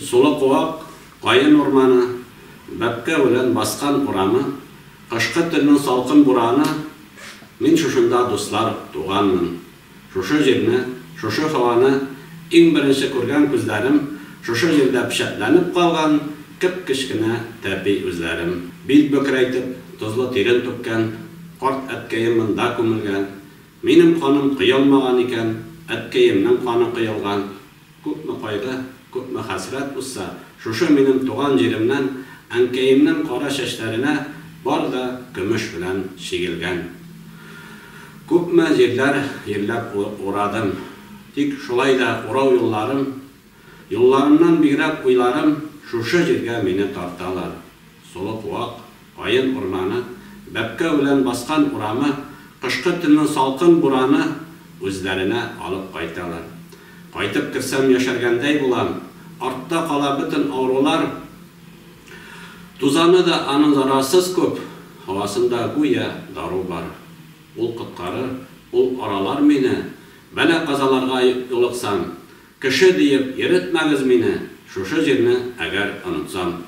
Сулы куак, каен урманы, Бәбкә үлән баскан урамы, Кышкы төннең салкын бураны, Мин шушында, дуслар, туганмын. Шушы җирне, шушы һаваны Иң беренче күргән күзләрем, Шушы җирдә печәтләнеп калган Кеп-кечкенә тәпи үзләрем. Бил бөкрәйтеп, тозлы тирен түккән Карт әткәем монда күмелгән. Минем каным коелмаган икән, Әткәемнең каны коелган. Күпме кайгы, күпме хәсрәт узса, Шушы минем туган җиремнән, Әнкәемнең кара чәчләренә Бар да көмеш белән чигелгән. Күпме җирләр җирләп урадым, Тик шулай да урау юлларым, Юлларымнан бигрәк уйларым Шушы җиргә мине тарталар. Солы куак, каен урманы, Бәбкә үлән баскан урамы, Кышкы төннең салкын бураны Үзләренә алып кайталар. Кайтып керсәм яшәргәндәй булам, Артта кала бөтен авырулар. Тузаны да аның зарарсыз күп, Һавасында гүя дару бар. Ул коткарыр, ул аралар мине, Бәла-казаларга юлыксам. Кеше диеп йөретмәгез мине, Шушы җирне әгәр онытсам.